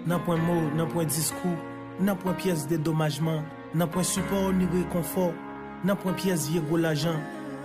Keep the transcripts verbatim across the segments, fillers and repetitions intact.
Nanpwen mo, nanpwen diskou, nanpwen pyès dedomajman, nanpwen sipò ni rekonfò, nanpwen pyès vye gwo lajan,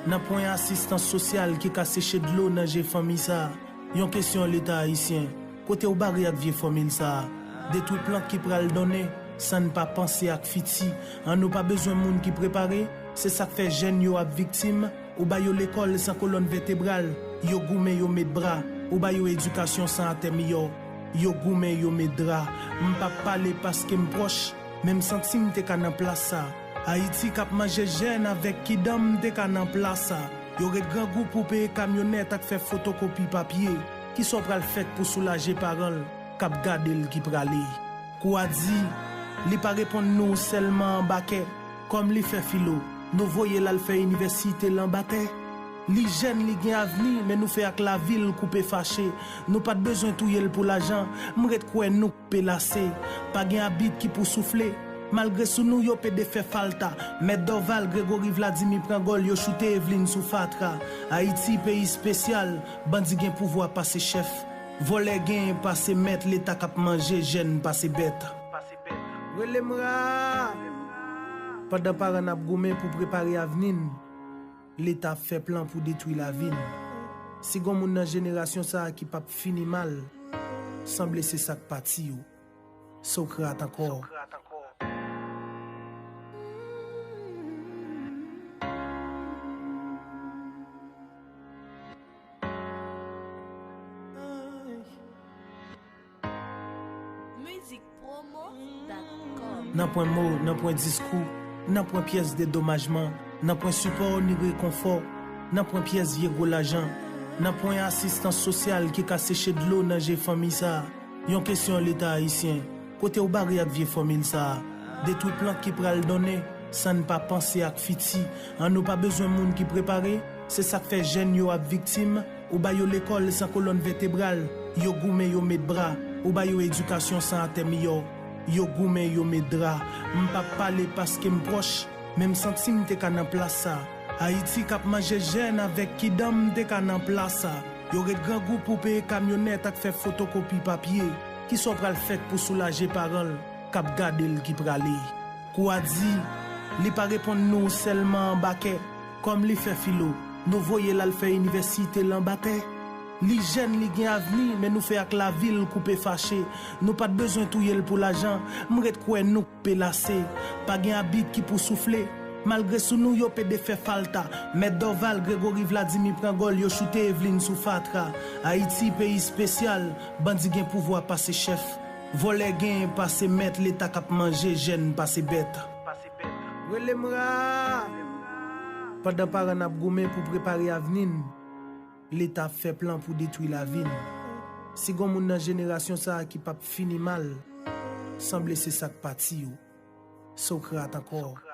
nanpwen asistans sosyal ki ka seche dlo nan je fanmi sa a. Yon kesyon Leta ayisyen, kote w bare ak vye fòmil sa a? Detwi plant ki pral donnen, san n pa panse ak fiti. An nou pa bezwen moun ki prepare, se sa k fè jèn yo ap viktim. Ou ba yo lekòl san kolòn vètebral, yo goumen yo met bra. Ou ba yo edikasyon san atè miyò, yo goumen yo met dra. M p ap pale paske m pwòch, men m santi m te ka nan plas sa. Ayiti k ap manje jèn avèk kidan m te ka nan plas sa. Yo ret grangou pou peye kamyonèt ak fè fotokopi papye. Kisa w pral fèt pou soulaje paran l k ap gade l ki prale? Kou a di, li pa reponn nou sèlman anba kè. Kòm li fè filo, nou voye l al fè inivèsite l anba tè. Li jèn, li gen avni, men nou fè ak lavi l koupe fache. Nou pa t bezwen touye l pou lajan, m ret kwè nou koupe lase. Pa gen abit ki pou soufle. Malgre sou nou yo pede fè falta, Mèt Dòval, Gregori, Vladimi pran gòl, yo choute Eveline sou fatra. Ayiti, peyi espesyal, bandi gen pouvwa pase chèf. Vòlè gen pase mèt, Leta k ap manje jèn pase bèt. Rele m ra! Pandan paran n ap goumen pou prepare avni n, Leta ap fè plan pou detwi lavi n. Si gon moun nan jenerasyon sa a ki p ap fini mal, sanble se sa k pati yo. Sokrat ankò. Nanpwen mo, nanpwen diskou, nanpwen pyès dedomajman, nanpwen sipò ni rekonfò, nanpwen pyès vye gwo lajan, nanpwen asistans sosyal ki ka seche dlo nan je fanmi sa a. Yon kesyon Leta ayisyen, kote w bare ak vye fòmil sa a? Detwi plant ki pral donnen, san n pa panse ak fiti. An nou pa bezwen moun ki prepare, se sa k fè jèn yo ap viktim. Ou ba yo lekòl san kolòn vètebral, yo goumen yo met bra. Ou ba yo edikasyon san atè miyò, yo goumen yo met dra. M p ap pale paske m pwòch, men m santi m te ka nan plas sa. Ayiti k ap manje jèn avèk kidan m te ka nan plas sa. Yo ret grangou pou peye kamyonèt ak fè fotokopi papye. Kisa w pral fèt pou soulaje paran l k ap gade l ki prale? Kou a di, li pa reponn nou sèlman anba kè. Kòm li fè filo, nou voye l al fè inivèsite l anba tè. Li jèn, li gen avni, men nou fè ak lavi l koupe fache. Nou pa t bezwen touye l pou lajan, m ret kwè nou koupe lase. Pa gen abit ki pou soufle. Malgre sou nou yo pede fè falta, Mèt Dòval, Gregori, Vladimi pran gòl, yo choute Eveline sou fatra. Ayiti, peyi espesyal, bandi gen pouvwa pase chèf. Vòlè gen pase mèt, Leta k ap manje jèn pase bèt. Rele m ra! Pandan paran n ap goumen pou prepare avni n, Leta ap fè plan pou detwi lavi n. Si gon moun nan jenerasyon sa a ki p ap fini mal, sanble se sa k pati yo. Sokrat ankò.